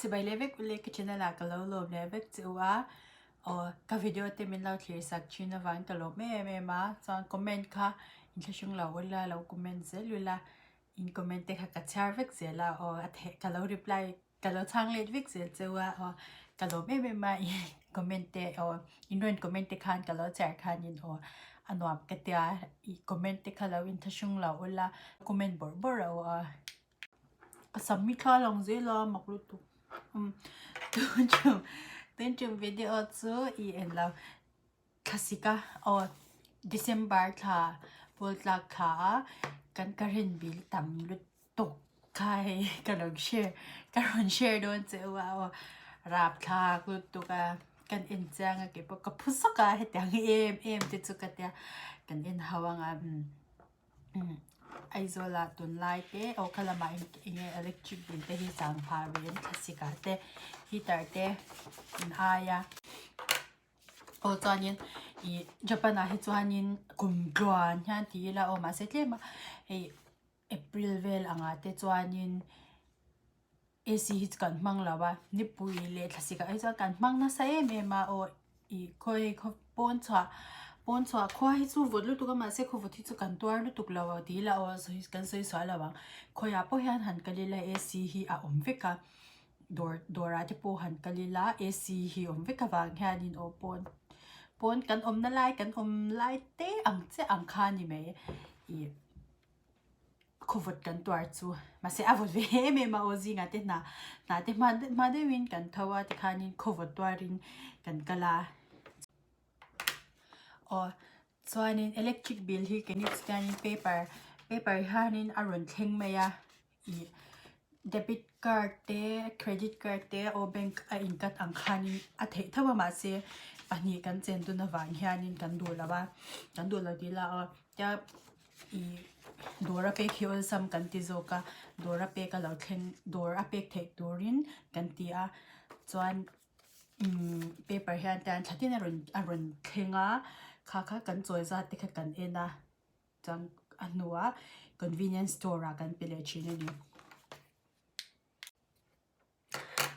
Chibai leh vek ule ka channel ah ka lo lawm leh vek che u a, aw ka video te min lo thlir sak thin avang ka lawm em em a, chuan comment kha inthlahrung lo ula lo comment zel ula in comment te kha ka chhiar vek zel a aw a theih ka lo reply ka lo chhang let vek zel che u a aw ka lawm em em a in comment te aw in rawn comment te khan ka lo chhiar khanin aw a nuam ka tia i comment te kha lo inthlahrung lo ula comment bawrh bawrh a aw a. Ka sam hi thla lang zel a mak lutuk umm tun tum tun tum video chu i en lo thlasik a aw December thla pawl tlak thla a kan current bill tam lutuk kha hei ka rawn share ka rawn share dawn che u a aw rapthlak lutuk a kan en chiang a keipawh ka phu sawk a hetiang em em te chu ka tia kan en ho anga umm. Aizawl ah tunlai te aw kha lamah eng nge electric bill te hi chang phah ve in thlasik ah te heater te an hai a aw chuanin ih Japan ah hi chuanin kum tluan hian ti ila aw mahse tlem a hei April vel angah te chuanin. AC hi chu kan hmang lo a nipui leh thlasik ah hi chuan kan hmang nasa em em a aw ih khawi khaw pawn chhuah pawn chhuah khua hi chu vawt lutuk a mahse khaw vawt hi chu kan tuar lutuk lo a tih ila aw sawi kan sawi sual lo ang khawiah pawh hian han kal ila AC hi a awm vek a dawr dawrah te pawh han kal ila AC hi awm vek avang hianin aw pawn pawn kan awmna lai kan awm lai te ang chiah ang kha a ni mai ih. Khawvawt kan tuar chu mahse a vawt ve em em a aw zingah te hna hna te hma hma deuhin kan tho a tikhanin khawvawt tuarin kan kal a aw chuanin electric bill hi keini chu hianin paper paper hianin a rawn thleng mai a ih debit card te credit card te aw bank a in cut ang khanin a theih tho a mahse pahnih kan chen dun avang hianin kan duh lo a kan duh lo tih ila aw tia. Ih dawr a pek hi awlsam kan ti zawk a dawr a pek a lo thleng dawr a pek theih turin kan ti a chuan umm paper hian te an thla tin a rawn a rawn thleng a kha kha kan chawi zat te kha kan en a chuan a hnuah convenience store ah kan pe leh thin a ni.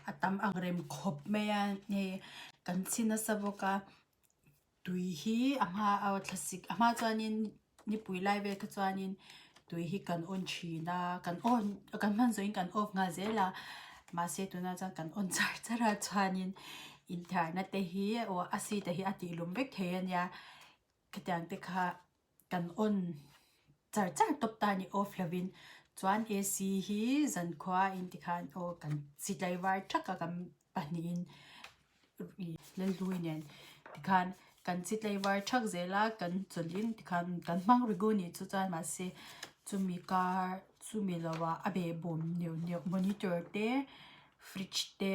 A tam ang rem khawp mai a hei kan chhi nasa bawk a tui hi a hma a thlasik a hma chuanin nipui lai vel kha chuanin tui hi kan on thin a kan on kan hman zawhin kan off nghal zel a mahse tunah chuan kan on char char a chuanin inthiarna te hi aw a seat te hi a tih lum vek thei a nia khatiang te kha. Kan on char char tawp ta a ni off lovin chuan AC hi zankhua in tikhan aw kan chi tlaivar thak a kan pahnihin ih Lalhlui nen tikhan kan chi tlaivar thak zel a kan chawlhin tikhan kan hmang regu a nih chu chuan mahse chumi kar chumi lovah a behbawm neuh neuh monitor te fridge te.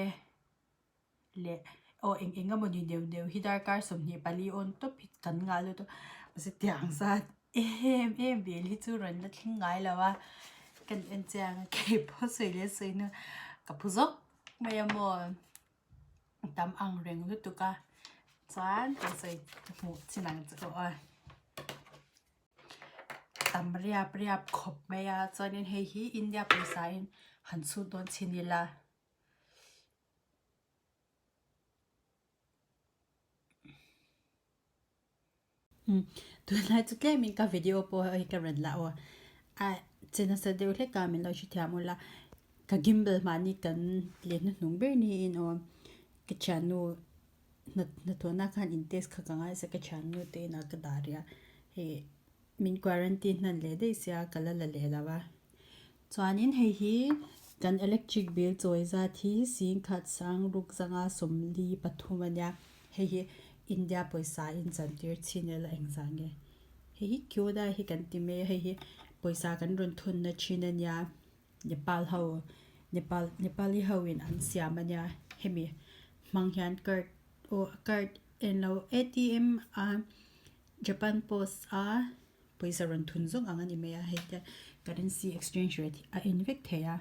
leh aw eng eng emawni neuh neuh hi darkar 24 awn tawp hi kan ngah lutuk a mahse tiang zat em em vel hi chu rawn la thleng ngai lo a kan en chiang a keipawh sawi leh sawi hnu ka phu zawk mai a maw tam ang reng lutuk a chuan ka sawi hmuh chin ang chu aw a tam riap riap khawp mai a chuanin hei hi India pawisa in han chhut dawn chhin ila. Tunlai chu tlemin ka video pawh hei ka rawn la aw a che nasa deuh hlek a min lo hrethiam ula ka gimbal mahni kan let hnuhnung ber niin aw ka thiannu hnathawhna khan in test kha ka ngaisa ka thiannu te inah ka dah rih a hei min quarantine hnan leh daih sia ka la la leh lo a. Chuanin hei hi kan electric bill chawi zat hi singkhat sang ruk zanga 43 a nia. Hei hi India pawisa in chantir chin ila engzah nge? Hei hi Kyoda hi kan ti mai a, hei hi pawisa kan rawn thunna thin a nia. Nepal ho Nepal Nepali ho in an siam a nia. Hemi hmang hian card aw card englo ATM a Japan post a. Pawisa rawn thun zawng ang a ni mai a, hei te currency exchange rate hi a en vek thei a.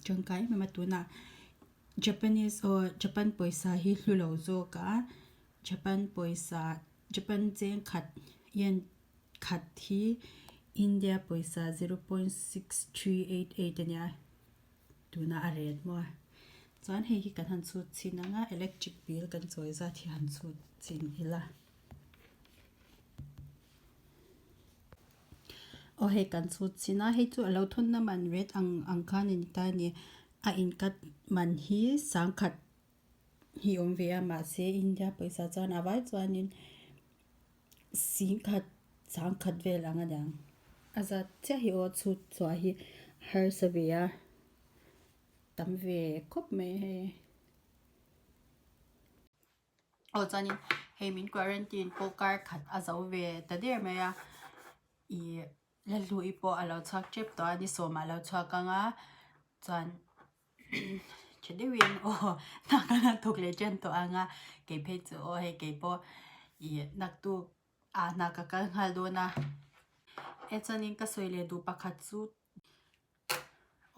Tangkai em em a tunah Japanese aw Japan pawisa hi hlu lo zawk a, Japan pawisa Japan cheng khat yen khat hi India pawisa 0.6388 a nia. Tuna a ret maw? Chuan hei hi kan han chhut chhin ang a, electric bill kan chawi zat hi han chhut chhin ila. Aw hei kan chhut chhin a, hei chu a lo thawnna man ret ang ang khan a ni ta a ni. A inkat man hi sangkhat hi awm ve a, mahse India pawisa chuan a vai chuanin singkhat sangkhat vel ang a niang. A zat chiah hi aw chhut chhuah hi a harsa ve a, tam ve khawp mai hei. Aw chuanin hei min quarantine pawh kar khat a zo ve ta der mai a, ih Lalhlui pawh a lo chhuak tep tawh a, ni sawmah a lo chhuak ang a, chuan tha deuhin aw hna ka la thawk leh ṭan tawh ang a, kei phei chu aw hei kei pawh ih naktuk ah hna ka kal nghal dawn a, e chuanin ka sawi leh duh pakhat chu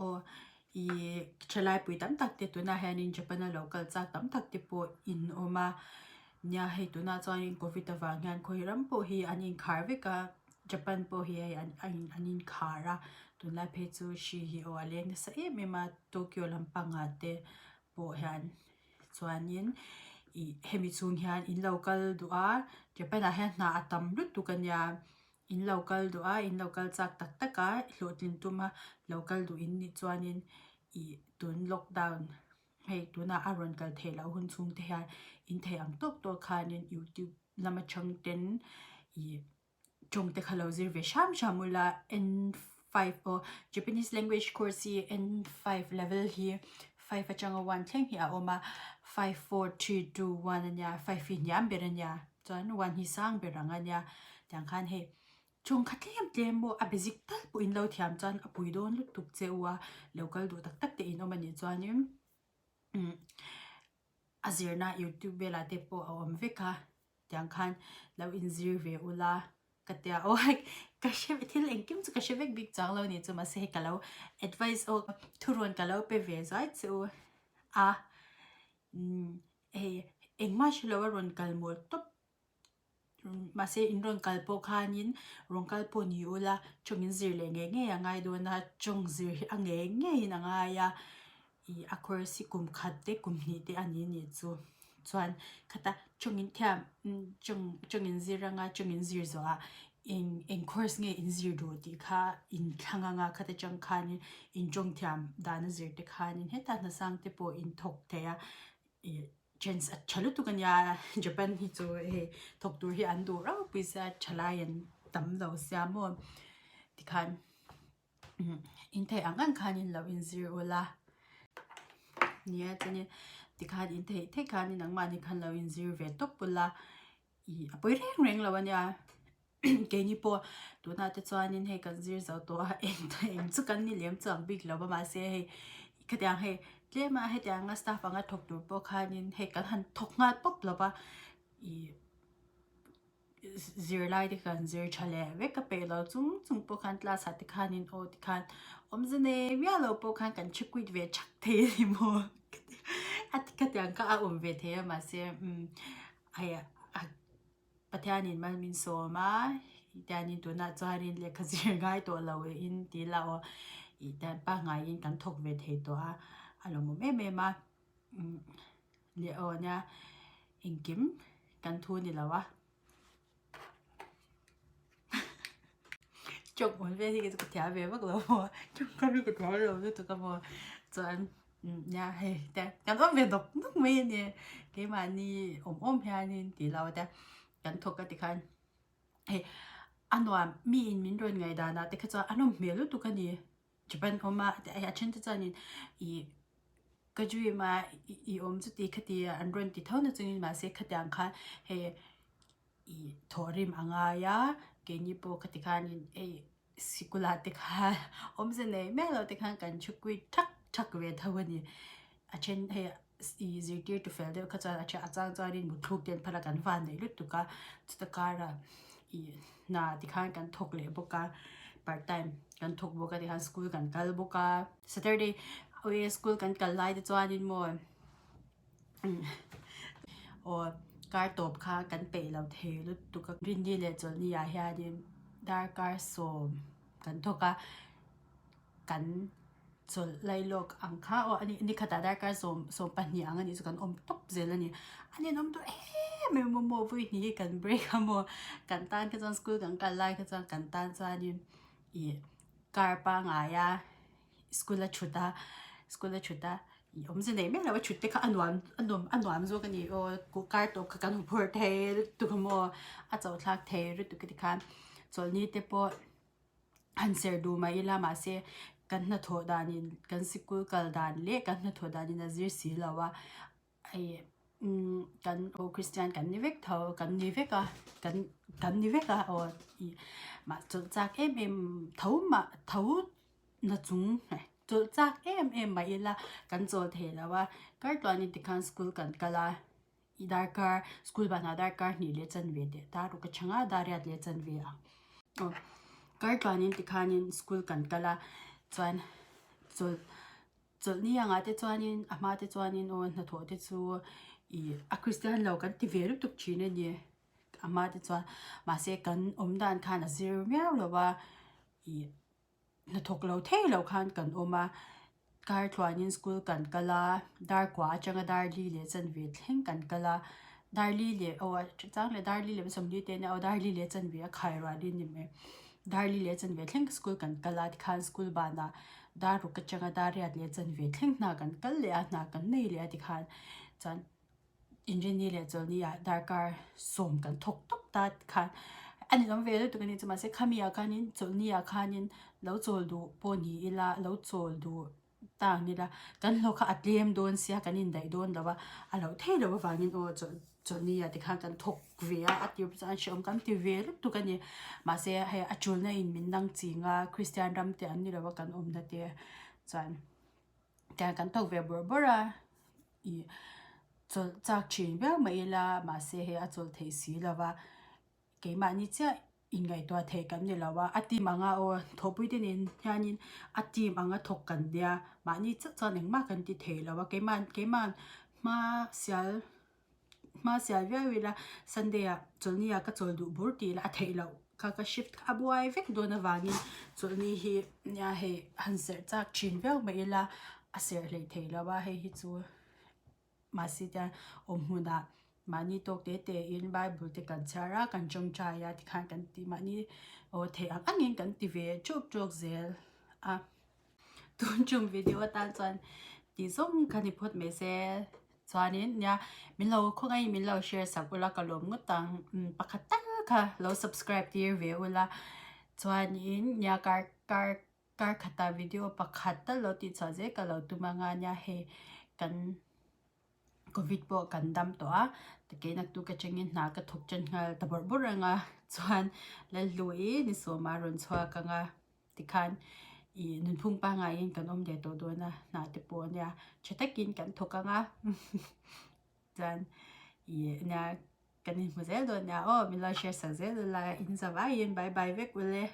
aw ih thalai pui tam tak te tunah hianin Japan a lo kal chak tam tak te pawh in awm a, nia hei tunah chuanin covid avang hian khawi ram pawh hi an inkhar vek a. Japan pawh hi hei an an inkhar a tunlai phei chu hri hi aw a leng nasa em em a Tokyo lampangah te pawh hian chuanin ih hemi chhung hian in lo kal duh a Japan ah hian hna a tam lutuk a nia in lo kal duh a in lo kal chak tak tak a hlawhtlin tuma lo kal duh in nih chuanin ih tun lockdown hei tunah a rawn kal theih loh hun chhung te hian in theih ang tawk tawk khanin youtube lama chang ten ih tawng te kha lo zir ve hram hram ula N5 aw Japanese language course hi N5 level hi 5 atanga 1 thleng hi a awm a 5 4 3 2 1 ania 5 hi hniam ber ania chuan 1 hi sang ber ang ania tiang khan hei tawng kha tlem tlem maw a basic tal pawh in lo thiam chuan a pui dawn lutuk che u a lo kal duh tak tak te in awm anih chuanin umm a zirna youtube velah te pawh a awm vek a. Tiang khan lo inzir ve ula ka tia aw ka hre thil engkim chu ka hre vek bik chuang lo ni chu mahse hei ka lo advice aw thurawn ka lo pe ve zuai chu a hei engmah hre lo a rawn kal mawl tawp mahse in rawn kal pawh khanin rawn kal pawh ni ula tawng in zir leh ngei ngei a ngai dawn a tawng zir hi a ngei ngeiin a ngai a. Ih a course hi kum khat te kum hnih te a ni nih chu chuan khata tawngin thiam tawng tawngin zir anga tawngin zir zawh ah eng eng course nge in zir duh tih kha in thlang anga khata tang khanin in tawng thiam dan a zir te khanin hetah hna sang te pawh in thawk thei a ih chance a tha lutuk a nia Japan hi chu hei thawk tur hi an duh rau pui sia thalai an tam lo sia maw tikhan. In theih ang ang khan in lo inzir ula nia chuanin tikhan in theih theih khanin nangmahni khan lo inzir ve tawp ula ih a pawi reng reng lo ania keini pawh tunah te chuanin hei kan zir zo tawh a eng eng chu kan ni lem chuang bik lo va mahse hei khatiang hei tlema hetianga staff anga thawk tur pawh khanin hei kan han thawk nghal pawp lo va ih. Zirlai te kan zir tha leh vek a peih lo chung chung pawh khan class ah te khanin aw ti khan awmze nei miah lo pawh khan kan che quit ve thak thei a ni maw a ti khatiang kha a awm ve thei a mahse umm hei a Pathianin mal min sawm a tianin tunah chuanin lehkha zir ngai tawh lo in ti ila aw ih tian pangngaiin kan thawk ve thei tawh a a lawmawm em em a. Leh aw nia engkim kan thu ni lo a chawk mawn vel hi kei chu ka thiam ve vak lo maw chawk kha hi ka thiam lo lutuk a maw chuan nia hei te kan awm ve nawk nawk mai a ni keimahni awm awm hianin tih lo te kan thawk a tikhan hei a nuam miin min rawn ngaihdan ah te kha chuan a nawm hmel lutuk a ni. Japan awm a a then te chuanin ih ka dream a i awm chuti khati an rawn ti tho na chungin mahse khatiang khan hei ih thawhrim a ngai a keini pawh khati khanin hei sikul ah te khan awmze nei miah lo te khan kan thu kuit thak thak ve tho a ni a then hei ih zirtir tu fel deuh kha chuan a a chang chuanin mutthluk te an phal a kan van neih lutuk a chuta karah ih hna tikhan kan thawk leh bawk a part time kan thawk bawk a tikhan school kan kal bawk a saturday awii school kan kal lai te chuanin maw aw kar tawp kha kan peih lo thei lutuk a rinni leh chawlhni ah hianin darkar sawm kan thawk a kan. chawlh lailawk ang kha aw ani nikhatah darkar sawm sawm pahnih ang anih chu kan awm tawp zel a ni. A ninawm duh em em a maw vawi hnih hi kan break a maw kan tan kha chuan school kan kal lai kha chuan kan tan chuanin ih car pangngai a school a thut a school a thut a ih awmze nei miah lo a thut te kha a nuam a nuam a nuam zawk a ni aw car tawp kha kan huphurh thei lutuk a maw a chauh thlak thei lutuk a tikhan chawlhni te pawh han ser duh mai ila mahse kan hnathawh danin kan sikul kal dan leh kan hnathawh danin a zir si lo a hei umm kan aw Christian kan ni vek tho kan ni vek a kan kan ni vek a aw ih mah chawlh chak em em tho mah tho na chung chawlh chak em em mai ila kan chawl thei lo a kartluanin tikhan school kan kal a. I darkar, school banah darkar hnih leh chanve teh ta ruk a chhang a, dariat leh chanve ang. Aw, kar tluanin tikhanin school kan kal a, chuan chawlh chawlh ni angah te chuanin a hma te chuanin aw hnathawh te chu ih a Kristian lo kan ti ve lutuk thin a ni a hma te chuan mahse kan awm dan khan a zir miau lo a ih Hnathawk lo thei lo khan kan awm a, kar tluanin school kan kal a, dar kua atanga dar li leh chanve thleng kan kal a, dar li leh aw a chang leh dar li leh sawmli te ania aw dar li leh chanve a khai rual in ni mai, dar li leh chanve thleng school kan kal a tikhan school banah dar ruk atanga dar riat leh chanve thleng hna kan kal leh a hna kan nei leh a tikhan chuan. Inrinni leh chawlhni ah darkar sawm kan thawk tawp ta khan a ninawm ve lutuk a ni chu mahse khami ah khanin chawlhni ah khanin lo chawl duh pawh ni ila lo chawl duh ta ang ila kan hlawh kha a tlem dawn sia kan indaih dawn lo a a loh theih loh avangin aw chawlh chawlhni ah tikhan kan thawk ve a a tir chuan hrehawm kan ti ve lutuk a ni mahse hei a tulna in min dang ching a Kristian ram te an ni lo a kan awmna te chuan. Tiang kan thawk ve bawrh bawrh a, ih chawlh chak thin viau mai ila mahse hei a chawlh theih si lo va, keimahni chiah inngaihtuah theih kan ni lo a, a team anga aw thawhpui te nen hianin a team anga thawk kan nia mahni chiah chuan engmah kan ti thei lo a, keimah keimah hma sial hma sial viau ila Sunday ah chawlhni ah ka chawl duh bur tih ila a theih loh kha ka shift kha a buai vek dawn avangin chawlhni hi nia hei han serh chak thin viau mai ila a serh hleih thei lo a hei hi chu mahse tiang awm hmunah mahni tawk te te in bible te kan chhiar a kan tawngtai a tikhan kan ti mahni aw theih ang angin kan ti ve tawk tawk zel a tun tum video atan chuan tih zawng kha ni phawt mai se. Chuanin nia min lo khawngaih min lo share sak ula ka lawm ngawt ang pakhat tal kha lo subscribe tir ve ula chuanin nia kar kar kar khata video pakhat tal lo tih chhuah zel ka lo tum anga nia hei kan covid pawh kan dam tawh a tikei naktuk atangin hna ka thawk tan nghal ta bawrh bawrh anga chuan Lalhlui ni sawma rawn chhuak anga. Tikhan ih nunphung pangaiin kan awm leh tawh dawn a, hna te pawh ania tha takin kan thawk ang a chuan ih nia kan inhmu zel dawn nia aw min lo share sak zel ula in zavaiin bye bye vek ule.